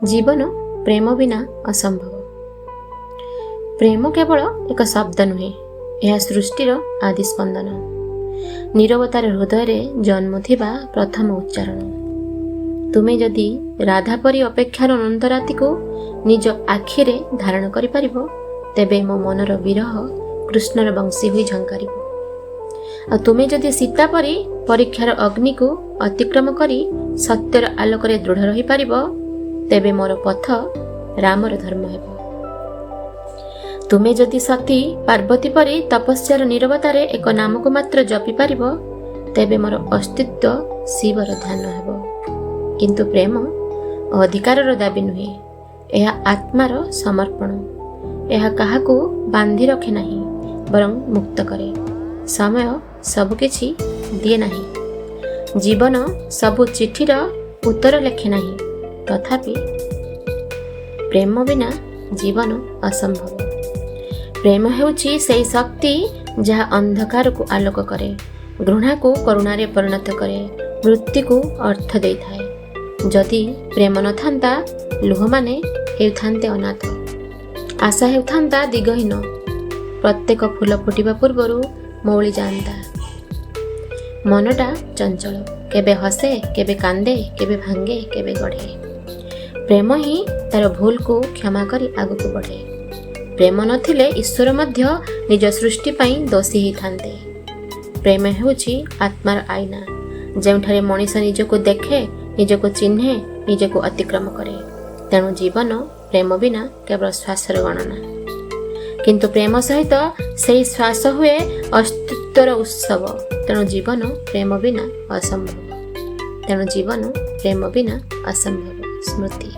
ଜୀବନ ପ୍ରେମ ବିନା ଅସମ୍ଭବ। ପ୍ରେମ କେବଳ ଏକ ଶବ୍ଦ ନୁହେଁ, ଏହା ସୃଷ୍ଟିର ଆଦି ସ୍ପନ୍ଦନ, ନିରବତାର ହୃଦୟରେ ଜନ୍ମ ଥିବା ପ୍ରଥମ ଉଚ୍ଚାରଣ। ତୁମେ ଯଦି ରାଧା ପରି ଅପେକ୍ଷାର ଅନନ୍ତ ରାତିକୁ ନିଜ ଆଖିରେ ଧାରଣ କରିପାରିବ, ତେବେ ମୋ ମନର ବିରହ କୃଷ୍ଣର ବଂଶୀ ହୋଇ ଝଙ୍କାରିବ। ଆଉ ତୁମେ ଯଦି ସୀତା ପରି ପରୀକ୍ଷାର ଅଗ୍ନିକୁ ଅତିକ୍ରମ କରି ସତ୍ୟର ଆଲୋକରେ ଦୃଢ଼ ରହିପାରିବ, ତେବେ ମୋର ପଥ ରାମର ଧର୍ମ ହେବ। ତୁମେ ଯଦି ସତୀ ପାର୍ବତୀ ପରି ତପସ୍ୟାର ନିରବତାରେ ଏକ ନାମକୁ ମାତ୍ର ଜପି ପାରିବ, ତେବେ ମୋର ଅସ୍ତିତ୍ୱ ଶିବର ଧ୍ୟାନ ହେବ। କିନ୍ତୁ ପ୍ରେମ ଅଧିକାରର ଦାବି ନୁହେଁ, ଏହା ଆତ୍ମାର ସମର୍ପଣ। ଏହା କାହାକୁ ବାନ୍ଧି ରଖେ ନାହିଁ, ବରଂ ମୁକ୍ତ କରେ। ସମୟ ସବୁକିଛି ଦିଏ ନାହିଁ, ଜୀବନ ସବୁ ଚିଠିର ଉତ୍ତର ଲେଖେ ନାହିଁ, ତଥାପି ପ୍ରେମ ବିନା ଜୀବନ ଅସମ୍ଭବ। ପ୍ରେମ ହେଉଛି ସେଇ ଶକ୍ତି ଯାହା ଅନ୍ଧକାରକୁ ଆଲୋକ କରେ, ଘୃଣାକୁ କରୁଣାରେ ପରିଣତ କରେ, ମୃତ୍ୟୁକୁ ଅର୍ଥ ଦେଇଥାଏ। ଯଦି ପ୍ରେମ ନଥାନ୍ତା, ଲୁହମାନେ ହେଉଥାନ୍ତେ ଅନାଥ, ଆଶା ହେଉଥାନ୍ତା ଦିଗହୀନ, ପ୍ରତ୍ୟେକ ଫୁଲ ଫୁଟିବା ପୂର୍ବରୁ ମଉଳି ଯାଆନ୍ତା। ମନଟା ଚଞ୍ଚଳ, କେବେ ହସେ, କେବେ କାନ୍ଦେ, କେବେ ଭାଙ୍ଗେ, କେବେ ଗଢ଼େ। ପ୍ରେମ ହିଁ ତାର ଭୁଲକୁ କ୍ଷମା କରି ଆଗକୁ ବଢ଼େ। ପ୍ରେମ ନଥିଲେ ଈଶ୍ୱର ମଧ୍ୟ ନିଜ ସୃଷ୍ଟି ପାଇଁ ଦୋଷୀ ହେଇଥାନ୍ତେ। ପ୍ରେମ ହେଉଛି ଆତ୍ମାର ଆଇନା, ଯେଉଁଠାରେ ମଣିଷ ନିଜକୁ ଦେଖେ, ନିଜକୁ ଚିହ୍ନେ, ନିଜକୁ ଅତିକ୍ରମ କରେ। ତେଣୁ ଜୀବନ ପ୍ରେମ ବିନା କେବଳ ଶ୍ୱାସର ଗଣନା, କିନ୍ତୁ ପ୍ରେମ ସହିତ ସେହି ଶ୍ୱାସ ହୁଏ ଅସ୍ତିତ୍ୱର ଉତ୍ସବ। ତେଣୁ ଜୀବନ ପ୍ରେମ ବିନା ଅସମ୍ଭବ। ତେଣୁ ଜୀବନ ପ୍ରେମ ବିନା ଅସମ୍ଭବ। ସ୍ମୃତି।